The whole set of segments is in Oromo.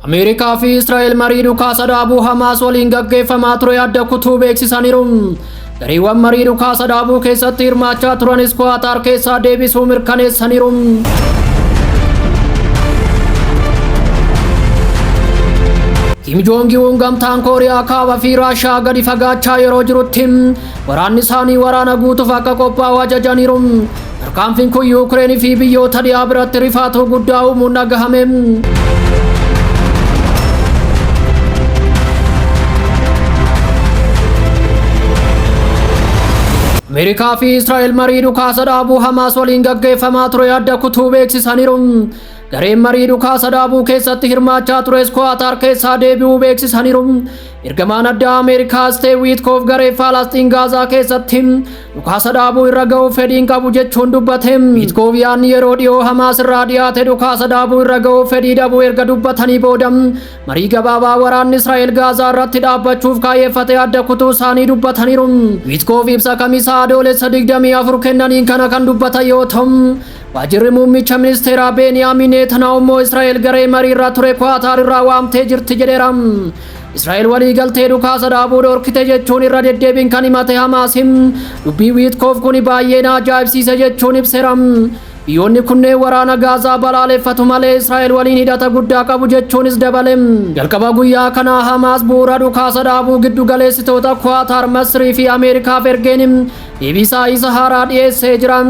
Ameerikaa fi Israa'el marii dhukaasa dhaabuu Hamaas waliin gaggeeffamaa ture adda kutuu beeksisaniiru. Gareewwan marii dhukaasa dhaabuu keessatti hirmaachaa turanis Kuwaataar keessaa deebisuu mirkaneessaniiru. Kim Joongi-un gamtaan Kooriyaa Kaabaa fi Raashaa gadi fagaachaa yeroo jirutti waraanni isaanii waraana guutuuf akka qophaa'u ajajaniiru. Tarkaanfiin kun Yuukireen fi biyyoota dhiyaa biratti rifaatuu guddaa uumuun dhagahame. Ameerikaa fi Israa'el marii dhukaasa dhaabuu Hamaas waliin gaggeeffamaa ture adda kutuu beeksisaniiru. Gareen marii dhukaasa dhaabuu keessatti hirmaachaa tures Kuwaataar keessaa deebi'uu beeksisaniiru. Ergamaan addaa Ameerikaa Steev Wiitkoof garee Faalasxiin Gaazaa keessatti dhukaasa dhaabuu irra ga'uuf fedhiin qabu jechuun dubbate. Wiitkoof yaadni yeroo dhiyoo Hamaas irraa dhiyaate dhukaasa dhaabuu irra ga'uuf fedhii dhabuu erga dubbatanii booda marii gabaabaa waraanni Israa'el Gaazaa irratti dhaabbachuuf kaayyeffate adda kutuu isaanii dubbataniiru. Wiitkoof ibsa kamisaa Adoolessa 24 kennaniin kana kan dubbatan yoo ta'u, waajjirri muummicha ministeeraa Beeniyaamin Netanyahu immoo Israa'el garee marii irra ture Kuwaataar irraa waamtee jirti jedheera. Israa'el walii galtee dhukaasa dhaabuu dhorkite jechuun irra deddeebiin kan himate Hamaasim dubbii Wiitkoof kuni baay'ee na ajaa'ibsiise jechuun ibseera. Biyyoonni kunneen waraana Gaazaa balaaleffatu malee Israa'el waliin hidhata guddaa qabu jechuunis dabale. Jalqaba guyyaa kanaa Hamaas bu'uura dhukaasa dhaabuu giddu galeessitoota Kuwaataar, Masrii fi Ameerikaaf ergeen deebiisaa isa haaraa dhiyeessee jira.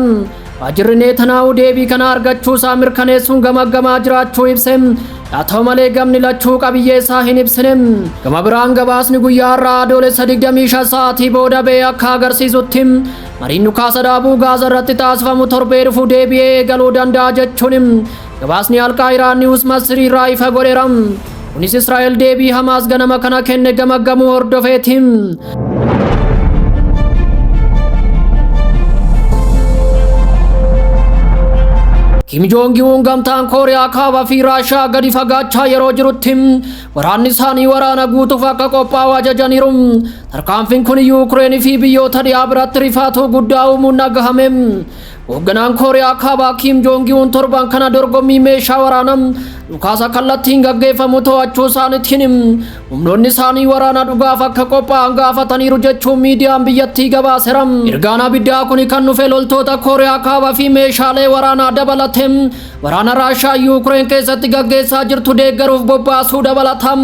Waajjirri Netanyahu deebii kana argachuu isaa mirkaneessuun gamaggamaa jiraachuu ibse. Haa ta'u malee gamni lachuu qabiyyee isaa hin ibsine. Gama biraan gabaasni guyyaa har'aa Adoolessa 25 sa'aatii booda ba'e akka agarsiisutti mariin dhukaasa dhaabuu Gaazaa irratti taasifamu torbee dhufu deebi'ee eegaluu danda'a jechuun gabaasni Alqaahiraa Niwus Masrii irraa ifa godheera. Kunis Israa'el deebii Hamaas ganama kana kenne gamaggamuu hordofeeti. Kim Joongi-un gamtaan Kooriyaa Kaabaa fi Raashaa gadi fagaachaa yeroo jirutti waraanni isaanii waraana guutuuf akka qophaa'u ajajaniiru. Tarkaanfiin kun Yuukireen fi biyyoota dhiyaa biratti rifaatuu guddaa uumuun dhagahame. Hoogganaan Kooriyaa Kaabaa Kim Joongi-un torban kana dorgommii meeshaa waraanaa dhukaasa kallattiin gaggeeffamu to'achuu isaaniitiin humnoonni isaanii waraana dhugaaf akka qophaa'an gaafataniiru jechuun miidiyaan biyyattii gabaaseera. Ergaan abiddaa kun kan dhufe loltoota Kooriyaa Kaabaa fi meeshaalee waraanaa dabalatee waraana Raashaa Yuukireen keessatti gaggeessaa jirtu deeggaruuf bobbaasuu dabalata.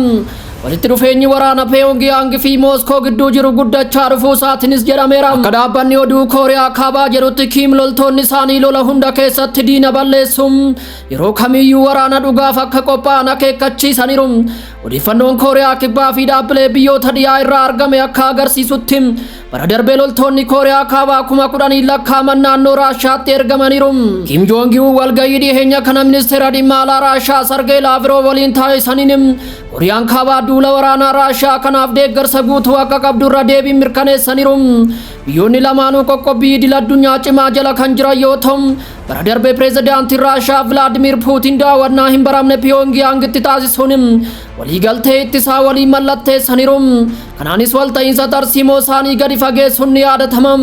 Walitti dhufeenyi waraana Peeyongiyaang fi Mooskoo gidduu jiru guddachaa dhufuu isaatiinis jedhameera. Akka dhaabbanni oduu Kooriyaa Kaabaa jedhutti Kiim loltoonni isaanii lola hunda keessatti diina balleessuun yeroo kamiyyuu waraana dhugaaf akka qophaa'an akeekkachiisaniiru. Odeeffannoon Kooriyaa Kibbaa fi dhaabbilee biyyoota dhiyaa irraa argame akka agarsiisutti bara darbee loltoonni Kooriyaa Kaabaa 10,000 lakkaa'aman naannoo Raashaatti ergamaniiru. Kim Joongi-un walgahii dhiyeenya kana ministeera dhimma alaa Raashaa Sargee Laavroo waliin taasisaniin Kooriyaan Kaabaa duula waraanaa Raashaa kanaaf deeggarsa guutuu akka qabdu irra deebiin mirkaneessaniiru. Biyyoonni lamaanuu qoqqobbii idil addunyaa cimaa jala kan jiran yoo ta'u, bara darbee pireezidaantiin Raashaa Vilaadimiir Puutiin daawwannaa hin baramne Piyoongiyaangitti taasisuun waliigaltee ittisaa waliin mallatteessaniiru. Kanaanis walta'iinsa tarsiimoo isaanii gadi fageessuun ni yaadatama.